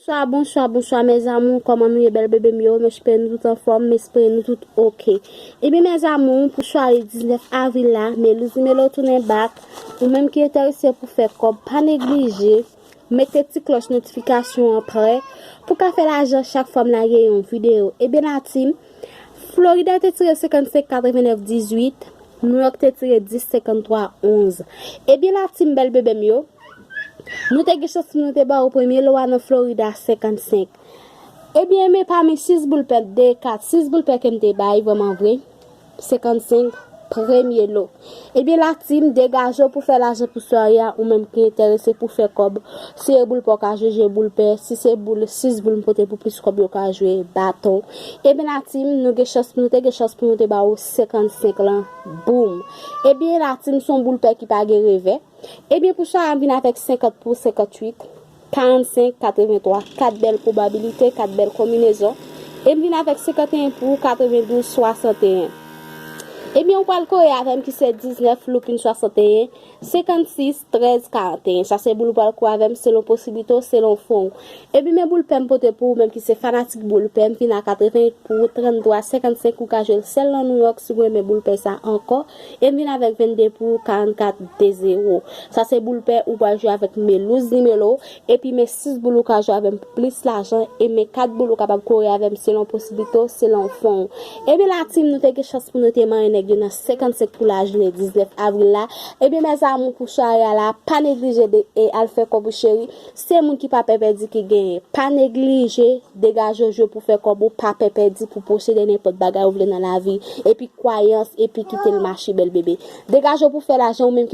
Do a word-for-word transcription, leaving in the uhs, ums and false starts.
Bonswa, bonswa, bonswa, mes amours. Kòman nou ye, bèl bebe m yo? M espere nou tout anfòm, m espere nou tout oke. Ebyen, mes amours, pou sware diznèf avril la, Melouz Nimelo tounen back. Ou menm ki enterese pou fè kòb, pa neglije mete ti klòch notifikasyon an prè pou ka fè lajan chak fwa m lage yon videyo. Ebyen, la team, Florida te tire senkannsenk katrevennnèf dizuit, New York te tire dis senkanntwa onz. Ebyen, la team, bèl bebe m yo, nou te gen chans pou nou te ba ou premye lo a nan Florida, senkannsenk. Ebyen, men pami sis boul pè, de, kat, sis boul pè ke m te bay, vrèman vre, senkannsenk, premye lo. Ebyen, la team, degaje w pou fè lajan pou sware a, ou menm ki enterese pou fè kòb. Si se boul pè w ka jwe, jwe boul pè. Si se boul, sis boul m pote pou plis kòb, yo ka jwe baton. Ebyen, la team, nou gen chans, nou te gen chans pou nou te ba ou senkannsenk lan. Boum! Ebyen, la team, se yon boul pè ki pa gen revè. Ebyen, pou sware a, m vin avèk senkant pou senkantuit, karannsenk, katreventwa, kat bèl pwobabilite, kat bèl konbinezon. E m vin avèk senkanteyen pou katrevendouz, swasanteyen. Ebyen, ou pral kore avè m ki se diznèf, loupin swasanteyen, senkannsis, trèz, karanteyen. Sa se boul ou pral kore avè m selon posiblite w, selon fon w. Ebyen, men boul pè m pote pou ou menm ki se fanatik boul pè, m vin a katreven pou trannntwa senkannsenk, ou ka jwe l sèl nan New York si w renmen boul pè sa ankò. E m vin avèk vennde pou karannkat, de zewo. Sa se boul pè ou pral jwe avèk Melouz Nimelo. Epi men sis boul ou ka jwe avè m pou plis lajan. E men kat boul ou kapab kore avè m selon posiblite w, selon fon w. Ebyen, la team, nou te gen chans pou nou te manyen nèg yo nan senkannsenk pou lajounen diznèf avril la. Ebyen, mes amours, pou sware a la, pa neglije de, e al fè kòb ou cheri. Se moun ki pa pè pèdi ki genyen. Pa neglije, degaje w, jwe pou fè kòb ou, pa pè pèdi pou posede nenpòt bagay ou vle nan lavi. Epi kwayans, epi kite l mache, bèl bebe. Degaje w pou fè lajan, ou menm ki